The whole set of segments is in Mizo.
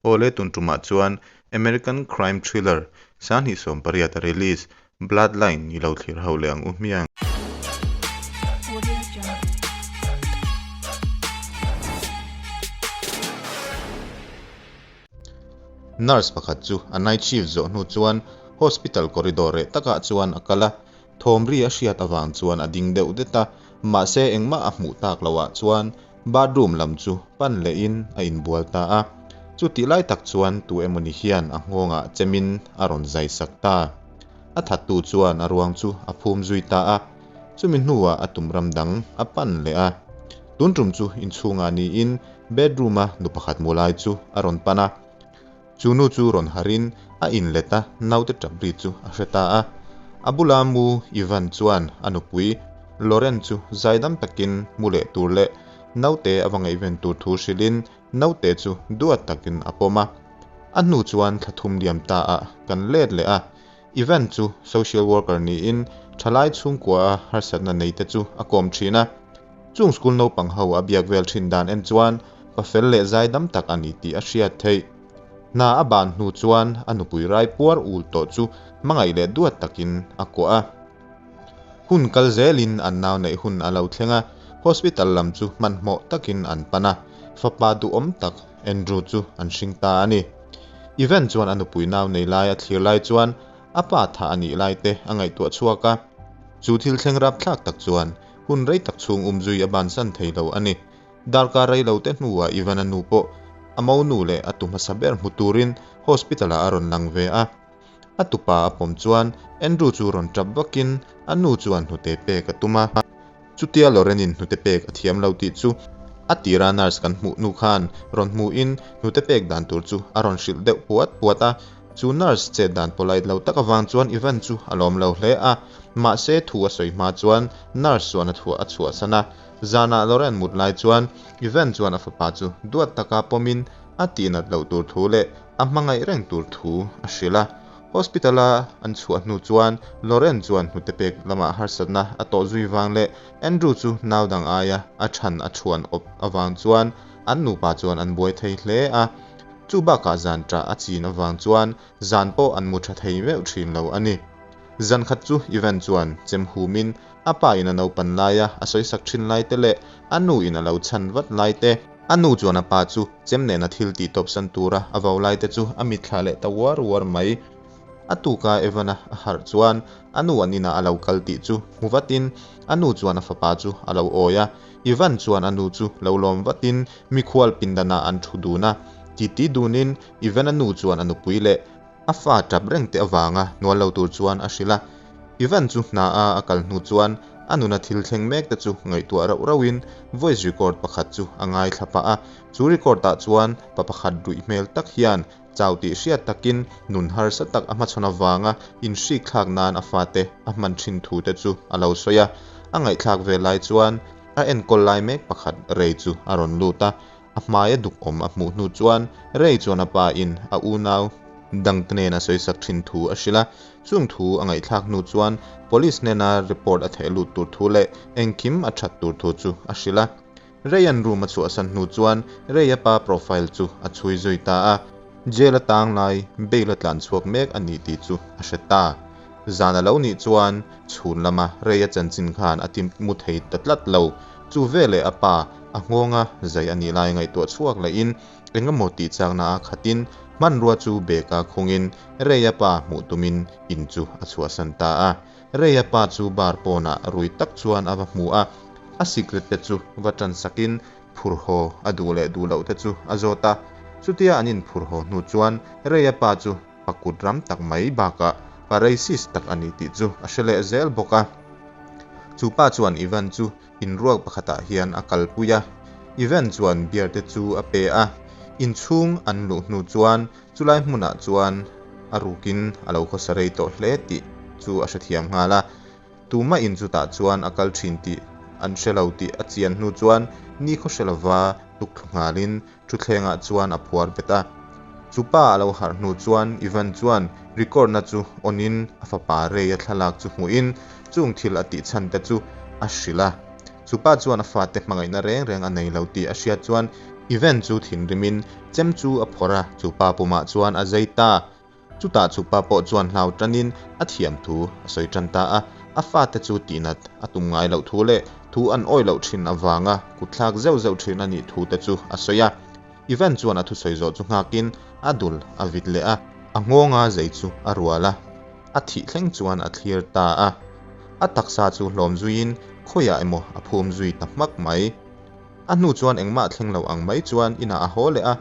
Awle tun tumah chuan American crime thriller 2018 a release Bloodline i lo thlir ho leh ang u hmiang. Nurse pakhat chu a night shift zawh hnu chuan hospital corridor reh takah chuan a kal a, thawm ri a hriat avang chuan a ding deuh det a, mahse engmah a hmuh tak loh ah chuan Bathroom lam chu pan lehin a inbual ta a, chutih lai tak chuan tu emawni hian a nghawngah chemin a rawn zai sak ta. A thattu chuan a ruang chu a phum zui ta a, chumi hnuah a tum ram dang a pan leh a. Tun tum chu inchhungah niin bedroom-a nu pakhat mu lai chu a rawn pan a. Chu nu chu rawn harin a inlet a, naute tap ri chu a hre ta a. A bula mu Ivan chuan a nupui Lauren chu zaidam takin mu leh tur leh naute a va ngaihven tur thu hrilhin naute chu duat takin a pawm a. A hnu chuan thla thum liam ta ah kan let leh a. Ivan chu social worker niin thalai chhungkua a harsatna neite chu a kawm thin a. Chung school naupang ho a biak vel thin dan en chuan pa fel leh zaidam tak a ni tih a hriat theih. Hna a ban hnu chuan a nupui rai puar ul tawh chu hmangaih leh duat takin a kuah a. Hun kal zelin an nau neih hun a lo thleng a, hospital lam chu hmanhmawh takin an pan a, fapa duhawm tak Andrew chu an hring ta a ni. Ivan chuan a nupui nau nei lai a thlir lai chuan a pa tha a nih lai te a ngaihtuah chhuak a. Chu thil thleng rapthlak tak chuan hun rei tak chhung umzui a bansan thei lo a ni. Darkar rei lo te hnuah Ivan-a nu pawh a mo nu leh a tu hmasa ber hmu turin hospital ah a rawn lang ve a. A tupa a pawm chuan Andrew chu rawn tap vakin a nu chuan hnute pek a tum a. Chutia Lauren-in hnute pek a thiam lo tih chu a tira nurse kan hmuh hnu khan rawn hmuhin hnute pek dan tur chu a rawn hrilh deuh puat puat a. Chu nurse chet dan polite lo tak avang chuan Ivan chu a lawm lo hle a. Mahse thu a sawi hma chuan nurse chuan a thuah a chhuahsan a. Zanah Lauren mut lai chuan Ivan chuan a fapa chu duat taka pawmin a tihnat loh tur thu leh a hmangaih reng tur thu a hrilh a. Hospital-a an chhuah hnu chuan Lauren chuan hnute pek lamah harsatna a tawh zui vang leh Andrew chu nau dang aia a chhan a chhuan awp avang chuan an nupa chuan an buai thei hle a. Chu bakah zan ṭah a chin avang chuan zan pawh an mu ṭha thei meuh ṭhin lo a ni. Zan khat chu Ivan chuan chem humin a pa in a naupan laia a sawisak ṭhin lai te leh a nu in a lo chhan vat lai te, a nu chuan a pa chu chem nena thil tih tawpsan tura a vo lai te chu a mitthla leh ta uar uar mai. A tuka Evan-a a harh chuan a nu an inah a lo kal tih chu hmu vatin a nu chuan a fapa chu a lo awi a. Ivan chuan a nu chu lo lawm vatin mikhual pindanah an thu dun a. Titi dunin Ivan-a nu chuan a nupui leh a fa tap reng te avanga hnual lo tur chuan a hrilh a. Ivan chu hna a a kal hnu chuan a nuna thil thleng mek te chu ngaihtuah rauh rauhin voice record pakhat chu a ngaithla pah a. Chu record ah chuan pa pakhat ruih hmel tak hian chau tih hriat takin nun harsa tak a hmachhawn avanga inhrik thlak nan a fate a hman thin thu te chu a lo sawi a. A ngaihthlak ve lai chuan a enkawl lai mek pakhat Ray chu a rawn lut a. A hmaia duk awm a hmuh hnu chuan Ray chuan a pa in a unau dangte nen a sawisak thin thu a hrilh a. Chung thu a ngaihthlak hnu chuan Police hnena report a theh lut tur thu leh engkim a that tur thu chu a hrilh a. Ray an room a chhuahsan hnu chuan Ray a pa profile chu a chhui zui ta a. Jail a tang lai bail a tlan chhuak mek a ni tih chu a hre ta. Zan a lo nih chuan chhun lama Ray a chanchin khan a ti mu thei ta tlat lo. Chu veleh a pa a nghawnga zai a nih lai ngaihtuah chhuak lehin eng emaw tih chakna a khatin hmanrua chu bag-a khungin Ray a pa hmuh tumin in chu a chhuahsan ta a. Ray a pa chu bar pawnah rui tak chuan a va hmu a, a sikret te chu va tan sakin phur haw a duh leh duh loh te chu a zawt a. Chutia an inphur haw hnu chuan Ray a pa chu pa kut ram tak mai bakah pa racist tak a ni tih chu a hre leh zel bawk a. Chu pa chuan Ivan chu inruak pakhatah hian a kalpui a, Ivan chuan beer te chu a pe a. Inchhung an luh hnu chuan Chulai hmunah chuan a rukin a lo khawsa rei tawh hle tih chu a hrethiam nghal a. Tumah in chutah chuan a kal thin tih an hre lo tih a chian hnu chuan nikhaw hre lova tuk thlu nghalin thuthlengah chuan a phuar bet a. Chu pa a lo harh hnu chuan Ivan chuan record na chu on in a fapa Ray a thlalak chu hmuhin chung thil a tih chhan te chu a hrilh a. Chu pa chuan a fate hmangaihna reng reng a nei lo tih a hriat chuan. Ivan chu thinrimin chem chu a phawrh a, chupa pumah chuan a zai ta. Chutah chupa pawh chuan hlau tanin a thiam thu a sawi tan ta a, a fate chu tihnat a tum ngai loh thu leh thu an awih loh thin avanga kutthlak zeuh zeuh thin a nih thu te chu a sawi a. Ivan chuan a thusawi zawh chu nghakin a dul a vit leh a, a nghawnga zei chu a rual a, a thih thleng chuan a thlir ta a. A taksa chu hlawm zuiin khawiah emaw a phum zui ta hmak mai. A hnu chuan engmah thleng lo ang mai chuan inah a haw leh a,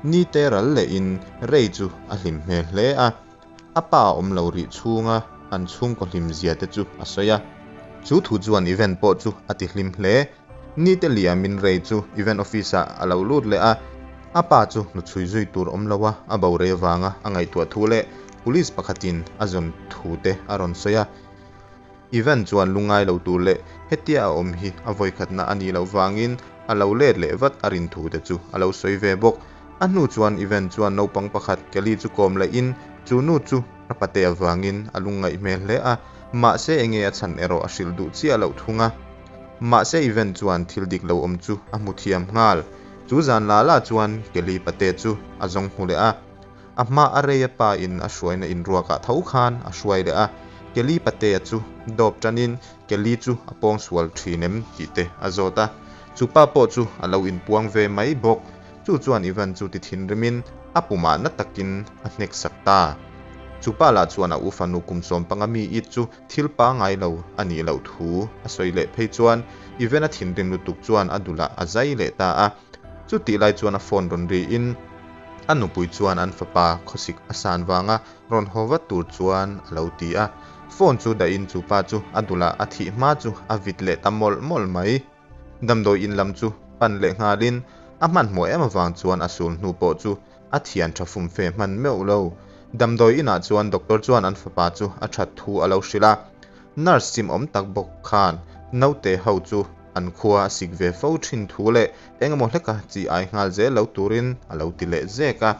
ni te ral lehin Ray chu a hlim hmel hle a. A pa a awm lo rih chhunga an chhungkaw hlim zia te chu a sawi a. Chu thu chuan event pawh chu a ti hlim hle. Ni te liamin Ray chu event office ah a lo lut leh a, a pa chu hnuchhui zui tur awm lo a, a bo rei avanga a ngaihtuah thu leh police pakhatin a zawn thu te a rawn sawi a. Ivan chuan lungngai lo tur leh hetia a awm hi a vawikhatna a nih loh vangin a lo let leh vat a rin thu te chu a lo sawi ve bawk. A hnu chuan Ivan chuan naupang pakhat Kelly chu kawm lehin chu nu chu a pate avangin a lungngaih hmel hle a, mahse enge a chhan erawh a hrilh duh chiah loh thung a. Mahse Ivan chuan thil dik lo awm chu a hmu thiam nghal. Chu zan la la chuan Kelly pate chu a zawng hmu leh a. A hma a rei a pa in a hruaina inruakah tho khan a hruai leh a, Kelly patea chu dawp tanin Kelly chu a pawng sual thin em tih te a zawt a, chu pa pawh chu a lo inpuang ve mai bawk. Chu chuan Ivan chu ti thinrimin a pumah na takin a hnek sak ta. Chu pa lah chuan a u fanu kum 15 mi it chu thil pangai lo a nih loh thu a sawi leh phei chuan Ivan a thinrim lutuk chuan a dulah a zai leh ta a. Chutih lai chuan a phone rawn riin a nupui chuan an fapa khawsik a san vanga rawn haw vat tur chuan a lo ti a. Phone chu dahin chu pa chu a dulah a thih hma chu a vit leh ta mawlh mawlh mai. Damdawi in lam chu pan leh nghalin a hmanhmawh em avang chuan a sul hnu pawh chu a thian tha fum fe hman meuh lo. Damdawi inah chuan doctor chuan an fapa chu a that thu a lo hrilh a. Nurse chimawm tak bawk khan naute ho chu an khua a sik ve fo thin thu leh eng emaw hleka chi ai nghal zel lo turin a lo ti leh zek a.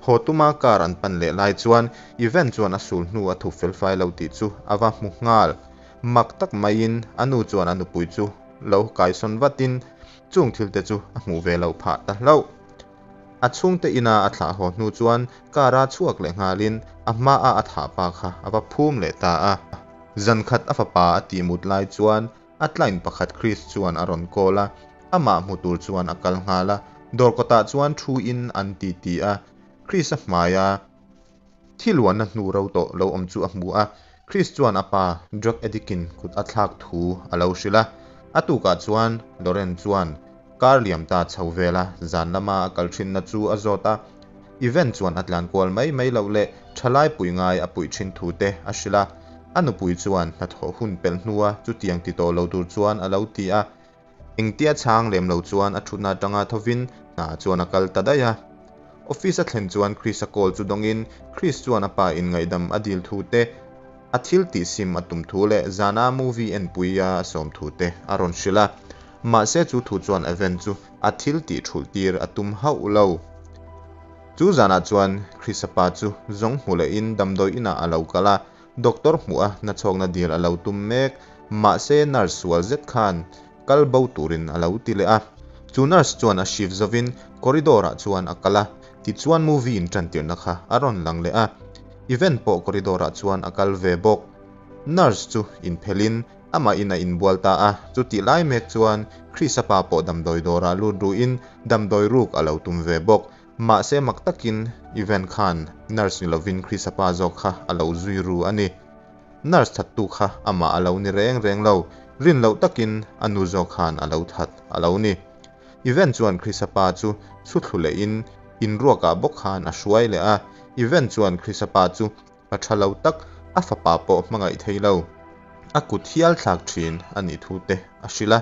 Haw tuma car an pan leh lai chuan Ivan chuan a sul hnu a thup fel fai lo tih chu a va hmu nghal. Mak tak maiin a nu chuan a nupui chu lo kaisawn vatin chung thil te chu a hmuh ve loh phah ta hlauh. A chhungte ina a thlah haw hnu chuan car a chhuak leh nghalin a hmaa a thah pa kha a va phum leh ta a. Zan khat a fapa a tih mut lai chuan a client pakhat Chris chuan a rawn call a, amah hmu tur chuan a kal nghal a, dawr kawtah chuan thu in an ti ti a, Chris a hmai a thiluanna hnu ro tawh lo awm chu a hmu a, Chris chuan a pa drug addict in kut a thlak thu a lo hrilh a, a tukah chuan Lauren chuan Kar liam ta chho vel a, zan lama a kal thinna chu a zawt a. Event chuan a tlan kual mai mai loh leh thalai puih ngai a puih thin thu te a hrilh a. A nupui chuan hnathawh hun pelh hnua chutiang ti tawh lo tur chuan a lo ti a. Engtia chhang lem lo chuan a thutna atanga thovin hna chuan a kal ta daih a. Office a thlen chuan Chris-a call chu dawngin Chris chuan a pa in ngaihdam a dil thu te, a thil tih sim a tum thu leh zana movie enpui a sawm thu te a rawn hrilh a. Mahse chu thu chuan Evan chu a thil tih thulh tir a tum hauh lo. Chu zanah chuan Chrisa pa chu zawng hmu lehin damdawi inah a lo kal a, doctor hmuh a nachhawkna dil a lo tum mek. Mahse nurse sual zet khan kal bo turin a lo ti leh a. Chu nurse chuan a shift zovin corridor ah chuan a kal a, tichuan movie in tantirna kha a rawn lang leh a. Event pawh corridor ah chuan a kal ve bawk. Nurse chu inphelhin Amah in a inbual ta a, chutih lai mek chuan Chrisa pa pawh damdawi dawrah lut ruhin damdawi ruk a lo tum ve bawk. Mahse mak takin Ivan khan nurse ni lovin Chrisa pa zawk kha a lo zui ru a ni. Nurse thattu kha amah a lo ni reng reng lo, rin loh takin a nu zawk khan a lo that a lo ni. Ivan chuan Chrisa pa chu chhu thlu lehin inruakah bawk khan a hruai leh a, Ivan chuan Chrisa pa chu Pa tha lo tak, a fapa pawh hmangaih thei lo. A kut hial thlak thin a nih thu te a hrilh a.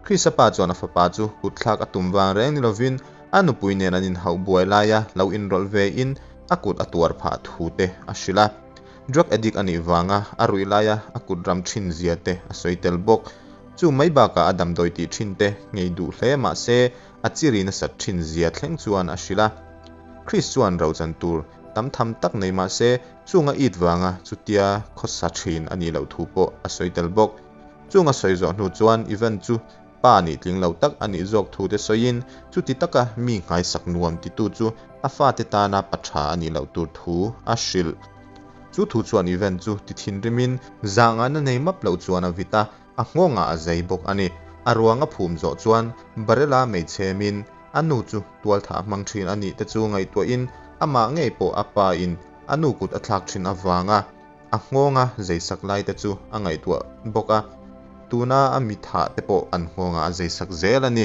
Krista pa chuan a fapa chu kut thlak a tum vang reng ni lovin a nupui nen an inhauh buai laia lo inrawlh ve in a kut a tuar phah thu te a hrilh a. Drug addict a nih vanga a ruih laia a kut ram thin zia te a sawi tel bawk. Chu mai bakah a damdawi tih thin te ngei duh hle mah se a chiri nasat thin zia thleng chuan a hrilh a. Chris chuan rochan tur tam tham tak nei mah se chunga it vanga chutia khawsa thin a nih loh thu pawh a sawi tel bawk. Chunga sawi zawh hnu chuan Ivan chu Pa nih tling lo tak a nih zawk thu te sawiin chuti taka mi nghaisak nuam titu chu a fate tana pa tha a nih loh tur thu a hrilh. Chu thu chuan Ivan chu ti thinrimin zahngaihna nei map lo chuan a vit a, a nghawngah a zei bawk a ni. A ruang a phum zawh chuan barrel-a mei chhemin a nu chu tualthah hmang thin a nih te chu ngaihtuahin amah ngei pawh a pa in a nu kut a thlak thin avanga a nghawnga zeisak lai te chu a ngaihtuah bawk a, tuna a mi thah te pawh an nghawngah a zeisak zel a ni.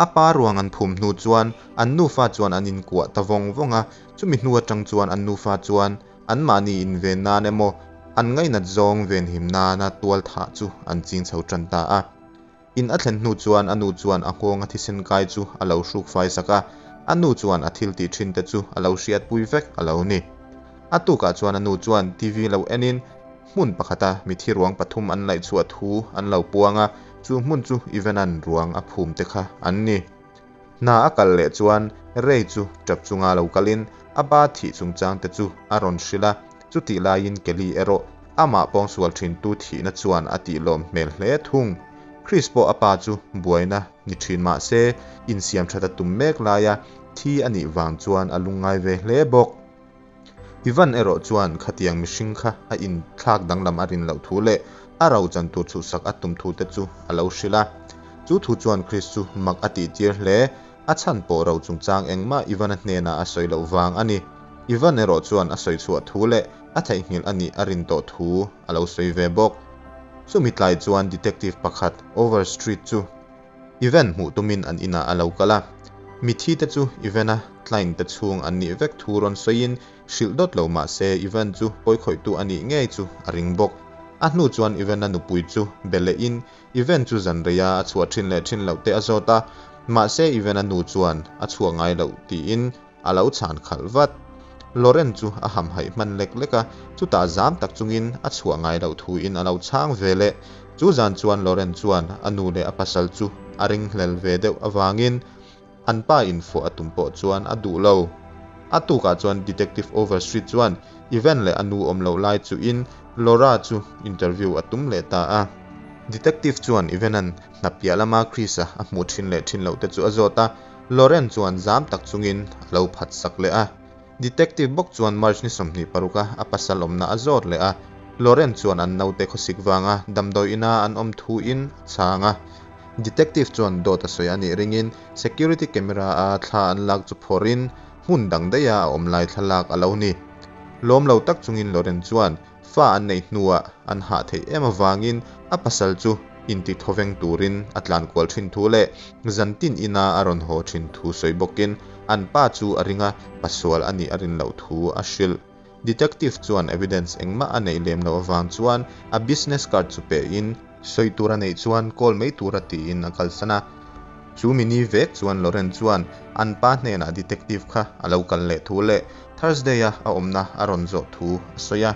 A pa ruang an phum hnu chuan an nufa chuan an inkuah ta vawng vawng a, chumi hnu atang chuan an nufa chuan anmahni inven nan emaw an ngainat zawng venhim nana tual thah chu an ching chho tan ta a. In a thlen hnu chuan a nu chuan a nghawnga thisen kai chu a lo hruk fai sak a, a nu chuan a thil tih thin te chu a lo hriatpui vek a lo ni. A tukah chuan a nu chuan TV lo enin hmun pakhata mithi ruang pathum an laih chhuah thu an lo puang a, chu hmun chu Ivan-a'n ruang a phum te kha an ni. Hna a kal leh chuan Ray chu tap chunga lo kalin a pa thih chungchang te chu a rawn hrilh a, chutih laiin Kelly erawh amah pawngsual thintu thihna chuan a tihlawm hmel hle thung. Chris pawh a pa chu buaina ni thin mah se insiam that a tum mek laia thi a nih vang chuan a lungngai ve hle bawk. Ivan erawh chuan khatiang mihring kha a inthlak danglam a rin loh thu leh a ro chan tur chhuhsak a tum thu te chu a lo hrilh a. Chu thu chuan Chris chu mak a tih tir hle. A chhan pawh ro chungchang engmah Ivan-a hnenah a sawi loh vang a ni. Ivan erawh chuan a sawi chhuah thu leh a theihnghilh a nih a rin tawh thu a lo sawi ve bawk. Chumi tlai chuan detective pakhat Overstreet chu Ivan hmuh tumin an inah a lo kal a. Mithi te chu Ivan-a client te chhung an nih vek thu rawn sawiin hrilh dawt lo mah se Ivan chu pawikhawihtu a nih ngei chu a ring bawk. A hnu chuan Ivan-a nupui chu be lehin Ivan chu zan reia a chhuah thin leh thin loh te a zawt a, mahse Ivan-a nu chuan a chhuah ngai loh tiin a lo chhan khalh vat. Lauren chu a hamhaih hman lek lek a, chutah zam tak chungin a chhuah ngai loh thuin a lo chhang ve leh. Chu zan chuan Lauren chuan a nu leh a pasal chu a ringhlel ve deuh avangin an pa infawh a tum pawh chuan a duh lo. A tukah chuan Detective Overstreet chuan Ivan leh a nu awm loh lai chuhin Laura chu interview a tum leh ta a. Detective chuan Ivan-a'n hna piah lama Chris-a a hmuh thin leh thin loh te chu a zawt a, Lauren chuan zam tak chungin a lo phat sak leh a. Detective bawk chuan March ni 26 a a pasal awmna a zawt leh a. Lauren chuan an naute khawsik vanga damdawi ina an awm thuin a chhang a. Detective chuan dawt a sawi a nih ringin security camera a thla an lak chu phawrhin hmun dang daiha a awm lai thlalak a lo ni. Lawm lo tak chungin Lauren chuan Fa an neih hnuah an hah theih em avangin a pasal chu inti thawveng turin a tlan kual thin thu leh zantin ina a rawn haw thin thu sawi bawkin an pa chu a ring a, pasual a nih a rin loh thu a hrilh. Detective chuan evidence engmah a neih lem loh avang chuan a business card chu pehin, sawi tur a neih chuan call mai tura tiin a kalsan a. Chu mini vek chuan Lauren chuan an pa hnenah detective kha a lo kal leh thu leh Thursday-a a awmna a rawn zawh thu a sawi a.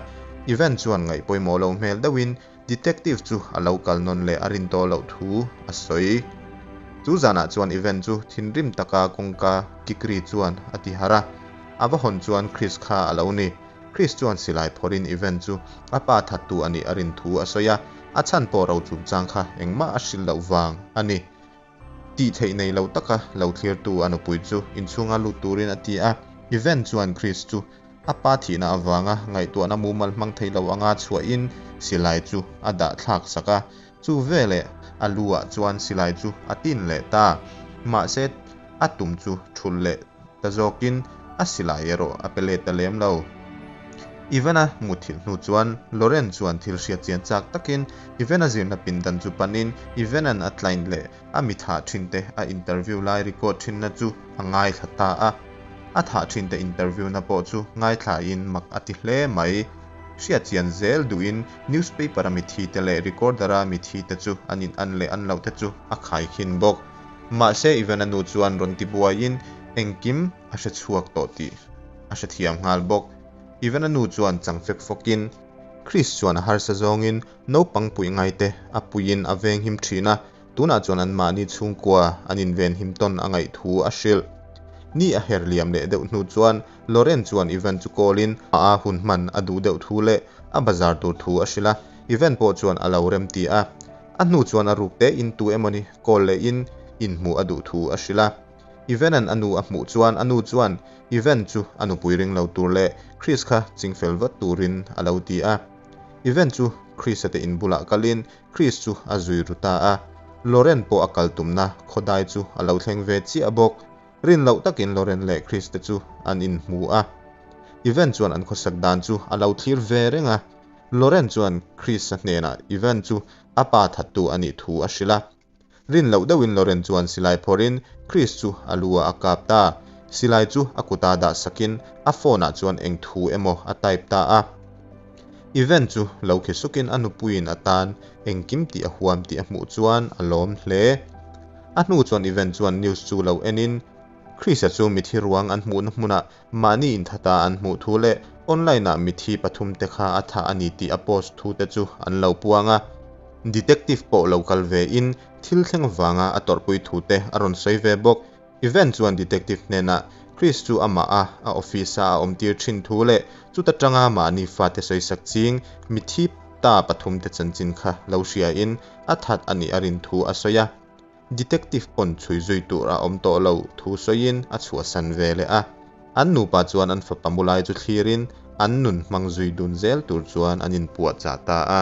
Ivan chuan ngaih pawimawh lo hmel deuhin detective chu a lo kal nawn leh a rin tawh loh thu a sawi. Chu zanah chuan Ivan chu thinrim taka kawngka kikri chuan a ti harh a. A va hawn chuan Chris kha a lo ni. Chris chuan silai phawrhin Ivan chu a pa thattu a nih a rin thu a sawi a, a chhan pawh ro chungchang kha engmah a hrilh loh vang a ni. Tih theih nei lo taka lo thlirtu a nupui chu inchhunga lut turin a ti a, Ivan chuan Chris chu a pa thihna avanga ngaihtuahna mumal hmang thei lo anga chhuahin silai chu a dah thlak sak a, chu veleh a lu ah chuan silai chu a tin leh ta. Mahse a tum chu thulh leh ta zawkin a silai erawh a pe let ta lem lo. Ivan-a muthilh hnu chuan Lauren chuan thil hriat chian chak takin Ivan-a zirna pindan chu panin Ivan-a'n a client leh a mi thah thinte a interview lai record thinna chu a ngaithla ta a. A thah thinte interview na pawh chu ngaithlain mak a ti hle mai. Hriat chian zel duhin newspaper-a mithite leh recorder-a mithite chu an in an leh an lohte chu a khaikhin bawk. Mahse Ivan-a nu chuan rawn ti buaiin engkim a hre chhuak tawh tih a hrethiam nghal bawk. Ivan-a nu chuan chang fek fawkin, Chris chuan a harsa zawngin naupang puih ngaite a puiin a venghim thin a, tunah chuan anmahni chhungkua an invenhim tawn a ngaih thu a hrilh. Ni a her liam leh deuh hnu chuan Lauren chuan Ivan chu call-in a hun hman a duh deuh thu leh a bazar tur thu a hrilh a, Ivan pawh chuan a lo remti a. A hnu chuan a ruk te in tu emawni call leh in inhmuh a duh thu a hrilh a. Ivan-a'n a nu a hmuh chuan a nu chuan Ivan chu a nupui ring lo tur leh Chris kha chingfel vat turin a lo ti a. Ivan chu Chris-a te in bulah kalin Chris chu a zui ru ta a. Lauren pawh a kal tumna khawdai chu a lo thleng ve chiah bawk. Rin loh takin Lauren leh Chris te chu an inhmu a. Ivan chuan an khawsak dan chu a lo thlir ve reng a. Lauren chuan Chris-a hnenah Ivan chu a pa thattu a nih thu a hrilh a. Rin loh deuhin Lauren chuan silai phawrhin Chris chu a lu ah a kap ta. Silai chu a kuta dah sakin a phone ah chuan eng thu emaw a type ta a. Ivan chu lo khi sukin a nupuiin a tan engkim tih a huam tih a hmuh chuan a lawm hle. A hnu chuan Ivan chuan news chu lo enin Chris-a chu mithi ruang an hmuhna hmunah mahni inthata an hmuh thu leh online ah mithi pathum te kha a thah a ni tih a post thu te chu an lo puang a. Detective pawh lo kal ve in thil thleng vanga a tawrhpui thu te a rawn sawi ve bawk. Ivan chuan detective hnenah Chris chu amah a a office a a awm tir thin thu leh chuta tanga mahni fate sawisak ching mithi ta pathum te chanchin kha lo hria in a that a nih a rin thu a sawi a. Detective pawn chhui zui tur a awm tawh lo thu sawiin a chhuahsan ve leh a. An nupa chuan an fapa mulai chu thlirin an nun hmang zui dun zel tur chuan an inpuahchah ta a.